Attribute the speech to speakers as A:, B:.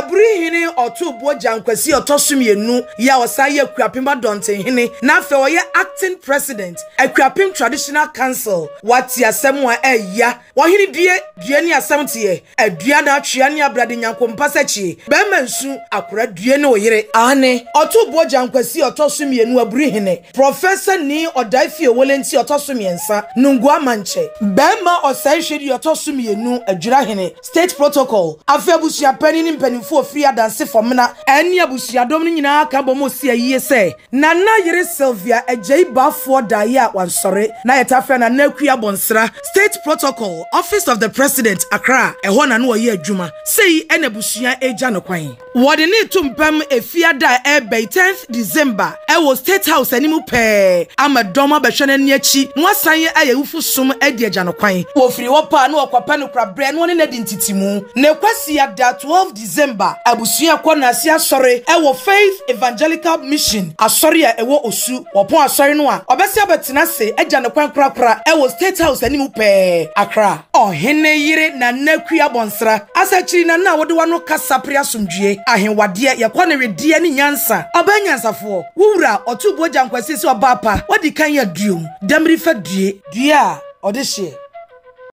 A: Aburi hene Ɔtooboɔ Gyankwasi a ɔtɔ so mmienu yi a ɔsan yɛ Akuapem Adɔntenhene na afei ɔyɛ Acting President, Akuapem Traditional Council, wate asɛm a ɛya. Ɔhene due, due ne asɛm teɛ, adua na atwea ne abrade nyankompa sɛkyie, bɛrima nsu, akora due ne oyere. Aane, Ɔtooboɔ Gyankwasi a ɔtɔ so mmienu, Aburi hene, Professor Nii Ɔdae Owolenti a ɔtɔ so mmiɛnsa, Nungua Amankyɛ, Bɛrima Ɔsɛe Hwɛdi a ɔtɔ so mmienu, Adwira hene, State Protocol, Afei abusua panin ne mpanimfoɔ a wɔfiri Adanse Fɔmena ne abusuadɔm no nyinaa ka bom si ayie sɛ Nana yere Sylvia Agyei Baffour daeɛ a wansɔre na yɛtaa frɛ Nana Akua Bonsra. State Protocol, Office of the President, Accra, ɛhɔ na na ɔyɛ adwuma. Sei na abusua regya no kwan. Wɔde no reto mpam Efiada a ɛreba yi, tenth December, wɔ State House anim pɛɛ ama dɔm abɛhwɛ no ani akyi na wɔasan ayɛ awufo som adi agya no kwan. Wɔfiri hɔ paa na wɔkɔpɛ no koraberɛ na wɔne no adi ntetemu. Ne Kwasiada, 12 December, abusua kɔ Nnaase Asɔre wɔ Faith Evangelical Mission Asɔre a ɛwɔ Osu. Wɔpɔn asɔre no a, wɔbɛsan abɛtena ase agya no kwan korakora wɔ State House anim pɛɛ, Accra. Ɔhene yere Nana Akua Bɔnsra, Asakyiri Nana a wode w'ano kasa pere asomdwie, ahenwadeɛ, yɛkɔ no wedeɛ ne nyansa. Ɔbaa nyansafoɔ, wo wura Ɔtooboɔ Gyankwasi sɛ ɔbaa pa, wadi kan aduom, Damirifa due. Due a ɔde hyeɛ.